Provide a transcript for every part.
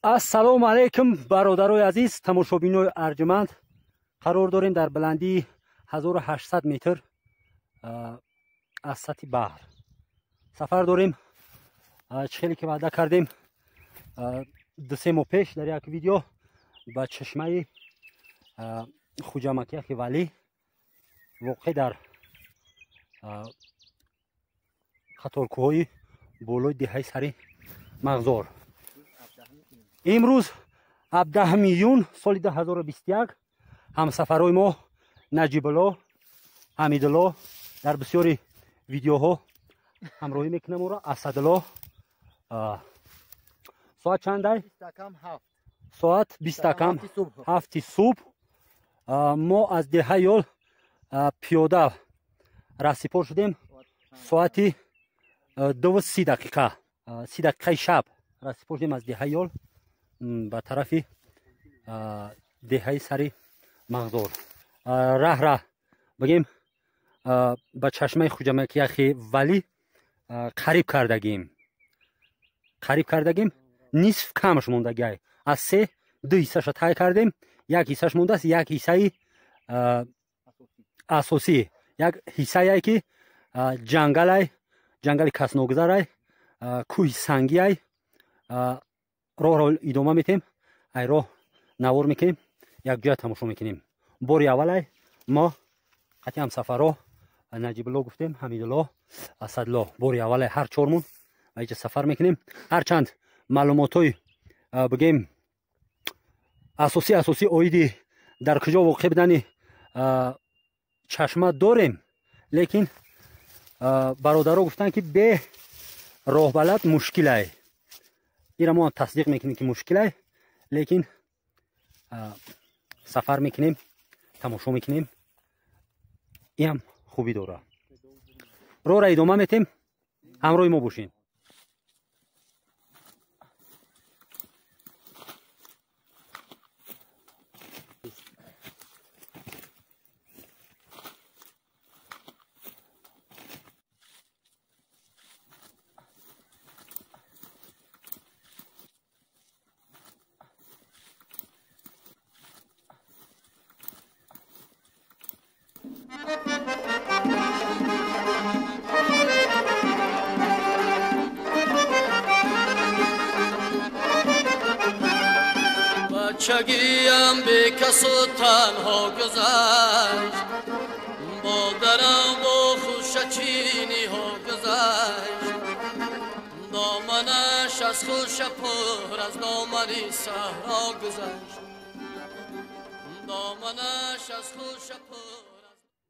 Ассалому алайкум бародарои азиз, тамошобинои арҷуманд. Қарор дорем дар баландии 1800 метр аз сатҳи баҳр. Сафар дорем, чӣ хеле ки ваъда кардем 2-3 моҳ пеш дар як видео ба чашмаи Хуҷамакияхи Валӣ, воқеъ дар қаторкӯҳои болои деҳаи Сари Мағзор. Имрӯз 17 июн соли 2021 ҳамсафарои мо Наҷибулло, Ҳамидулло дар бисёри видеоҳо ҳамроҳӣ мекунам ӯро, Асадулло. Соат чандай? Соат 6:40 субҳ. Мо аз деҳаи Ёл пиёда расипор шудем соати 2:30, 30 дақиқаи шаб расипор шудем аз деҳаи Ёл ба тарафи деҳаи Сари Мағзор. Раҳ бигем ба чашмаи Хуҷамакияхи Валӣ қариб кардагим, нисф камаш мондагиай. Аз 3-2 ҳиссаша тай кардем, як ҳиссаш мондааст, як ҳиссаи асосӣ, як ҳиссае ки ҷангалай, ҷангали касногузарай, кӯҳи сангиай. Роҳро идома метем, ай роҳ навор мекунем, якҷоя тамошо мекунем. Бори аввалай мо қатъи ҳамсафаро Наҷибулло гуфтем, Ҳамидулло, Асадулло, бори аввалай ҳар чормун ва иҷа сафар мекунем. Ҳарчанд маълумотҳои бигем асосӣ оиди дар куҷо воқеъ будани чашма дорем, лекин бародаро гуфтанд ки бе роҳбалад мушкилай. Ира мо тасдиқ мекунем ки мушкилай, лекин сафар мекунем, тамошо мекунем, иам хубӣ дора. Роҳра идома метем, ҳамроҳи мо бошед. بچگیم بی کس و تنها گذشت، با درم و خوشچینی ها گذشت، دامنش از خوش پر از دامنی صحرا گذشت، دامنش از خوش پر.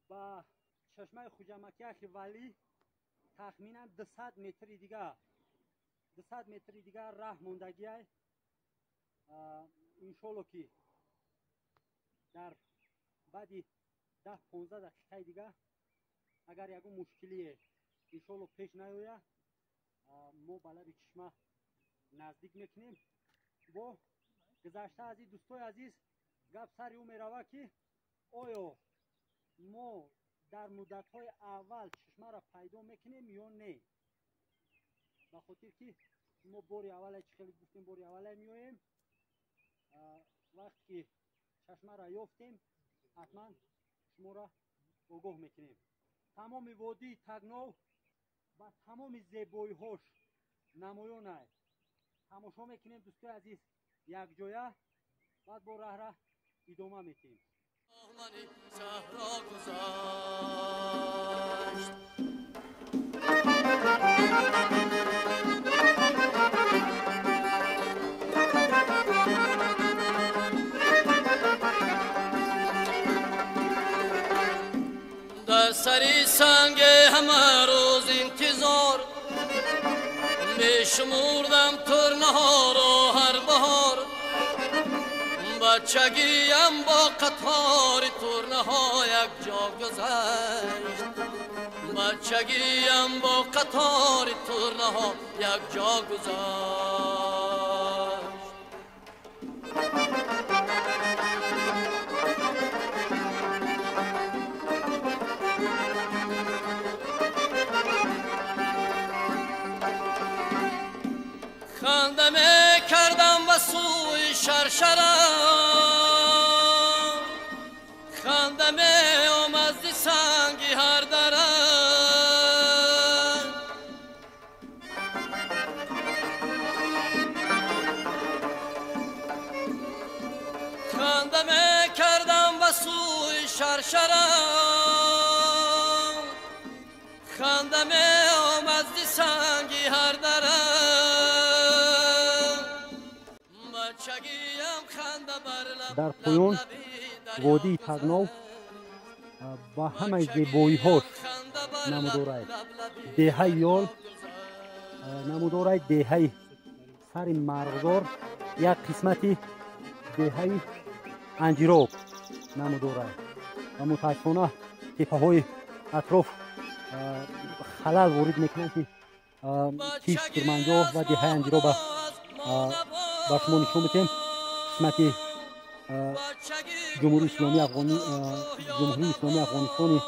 با چشمه خوجامکیخ ولی تخمینا 200 متر دیگه، 200 متر دیگه راه موندگی. иншолло ки дар баъди 10-15 дақиқаи дига агар ягон мушкилие иншолло пеш наёяд, мо ба лаби чишма наздик мекунем. Бо гузашта аз ин, дӯстои азиз, гап сари ӯ меравад ки оё мо дар муддатҳои аввал чишмаро пайдо мекунем ё не, ба хотир ки мо бори аввале чӣ хеле гуфтем, бори аввале меоем. Вақте ки чашмаро ёфтем, ҳатман шуморо огоҳ мекунем. Тамоми водии Тагнов ба тамоми зебоиҳош намоён аст. Тамошо мекунем дӯстои азиз якҷоя, баъд бо раҳра идома метиҳем. در سری سنگ همه روز انتظار میشمردم ترنها را هر بهار، بچگیم با قطار ترنها یک جا گذشت، بچگیم با قطار ترنها یک جا گذشت. خنده میکردم و шаршара ханда меомад зи санги ҳар дара ханда мекардам ба сӯи шаршара ханда меомад зи санги ҳар дара Дар поён водии Тагнов ба ҳамаи зебоиҳош намудорад. Деҳаи Ёл намудорад, деҳаи сари Марғзор, як қисмати деҳаи Анҷироб намудорад. Ва мутаассифона теппаҳои атроф халал ворид мекунанд, ки киш Кирманҷоҳ ва деҳаи Анҷироба ба шумо нишон медиҳем. Қисмати Ҷумҳурии Исломии Афғонистони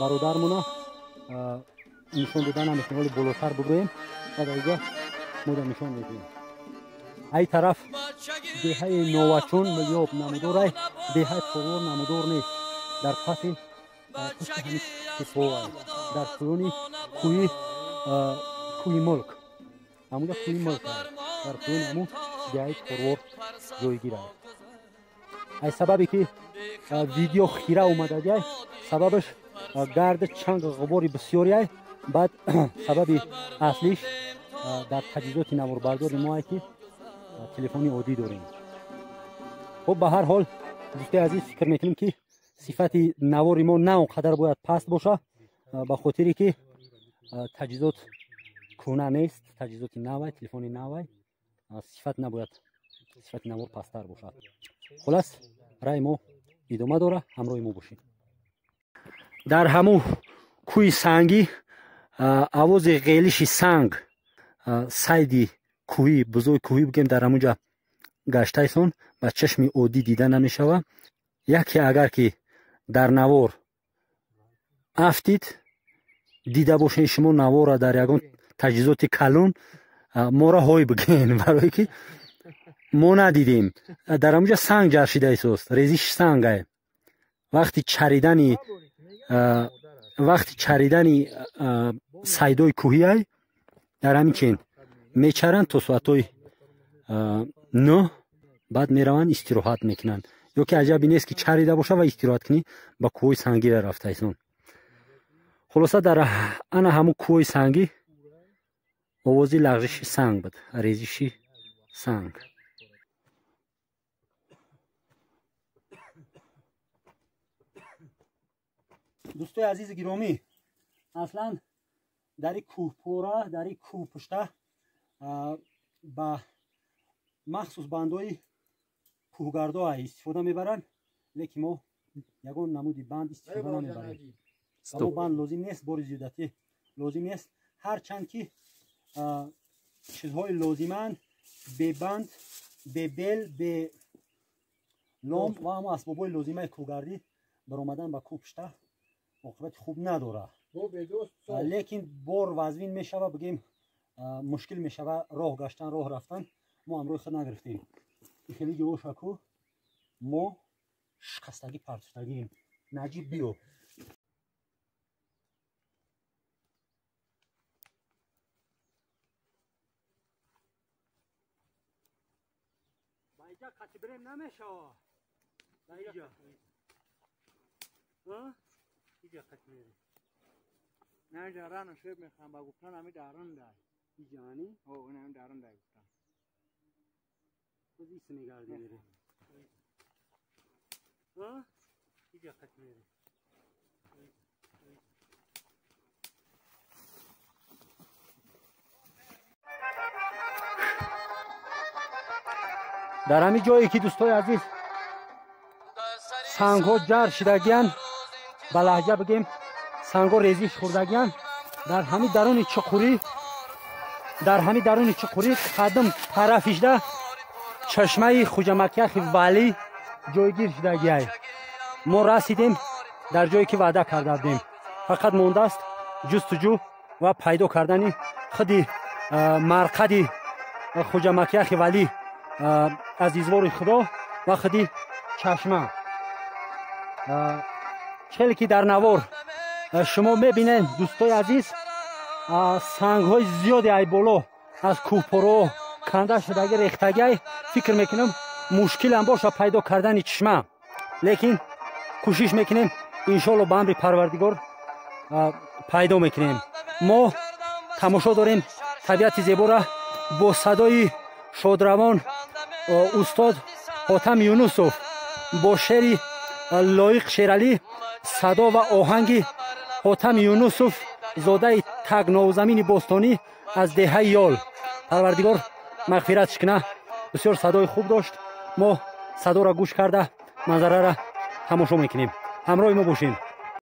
бародармона нишон додан наметавонем, вале болотар бигӯем ва дар инҷа мо дар нишон медиҳем. Ай тараф деҳаи Новачун Милёб намудорай, деҳаи Порвор намудор нест. Дар паси пушти ҳамин теппаҳо, дар поёни кӯҳи Мулк, ҳамунҷа кӯҳи Мулк, дар поёни ҳамун деҳаи Порвор ҷойгир аст. Ай сабабе ки видео хира омадагиай, сабабаш гарди чанг ғубори бисёриай. Баъд сабаби аслиш дар таҷҳизоти наворбардори мо ай, ки телефони оддӣ дорем. Хуб, ба ҳар ҳол, дӯстои азиз, фикр мекунем, ки сифати навори мо на он қадар бояд паст боша, ба хотире ки таҷҳизот кӯҳна нест, таҷҳизоти навай, телефони навай, сифат набояд сифати навор пасттар бошад. Хулас, раи мо идома дора, ҳамроҳи мо бошед. Дар ҳамун кӯҳи сангӣ овози ғелиши санг, сайди кӯҳӣ, бузои кӯҳӣ бигем, дар ҳамунҷа гаштайсон ба чашми оддӣ дида намешавад. Яке агар ки дар навор афтид, дида бошед шумо навора дар ягон таҷҳизоти калон, мора ҳой бигӯен, барое ки мо надидем. Дар ҳамунҷа санг ҷаршида истост, резиши сангае. Вақти чаридани сайдои кӯҳиай дар ҳамин чен мечаранд то соатҳои 9, баъд мераванд, истироҳат мекунанд. Ё ки аҷабе нест, ки чарида боша ва истироҳат кунӣ, ба кӯҳҳои сангира рафтаисон. Хулоса, дар ана ҳамун кӯҳҳои сангӣ овози лағжиши санг буд, резиши санг. Дӯстои азизи гиромӣ, аслан дар ин кӯҳпора, дар ин кӯҳпушта ба махсус бандҳои кӯҳгардоа истифода мебаранд, лекин мо ягон намуди банд истифода намебарем. Ба мо банд лозим нест, бори зиёдатӣ лозим нест. Ҳарчанд ки чизҳои лозиманд бебанд, бебел, бе лом ва ҳамон асбобҳои лозимаи кӯҳгардӣ баромадан ба кӯҳпушта оқибати хуб надорад, лекин бор вазвин мешава, бигем, мушкил мешава роҳ гаштан, роҳ рафтан. Мо ҳамроҳи худ нагирифтем. Хеле ҷоошаку мо шикастагӣ, партуфтагием. Наҷиб, биё. Ба иҷа қати бирем намешава, ба иҷа. Иҷа қати мерем. На, иҷа рана шеб мехоҳам, ба гуфтан ҳами дарун дай. Иҷа ани? О, ин ҳами дарун дай гуфтан. Боз ис мегардем, мерем. Иҷа қати мерем. Дар ҳамин ҷое ки, дӯстои азиз, сангҳо ҷар шидагиянд, ба лаҳҷа бигем, сангҳо резиш хӯрдагиянд, дар ҳамин даруни чуқурӣ, дар ҳамин даруни чуқурӣ қадим тарафишда чашмаи Хуҷамакяхи Валӣ ҷойгир шидагиай. Мо расидем дар ҷое ки ваъда карда будем. Фақат мондааст ҷустуҷӯ ва пайдо кардани худи марқади Хуҷамакяхи Валӣ, азизвори Худо. ва худи чашма. Хеле ки дар навор шумо мебинед, дӯстои азиз, сангҳои зиёде ай боло аз кӯҳпораҳо канда шудаги, рехтагиай. Фикр мекунам, мушкилам боша пайдо кардани чишма, лекин кӯшиш мекунем, иншоалло, ба амри Парвардигор пайдо мекунем. Мо тамошо дорем табиати зебора бо садои шодравон устод Ҳотам Юнусов, бо шеъри Лоиқ Шералӣ, садо ва оҳанги Ҳотам Юнусов, зодаи тагновзамини бостонӣ аз деҳаи Ёл. Парвардигор мағфиратш куна, бисёр садои хуб дошт. Мо садоро гӯш карда, манзарара тамошо мекунем. Ҳамроҳи мо бошем.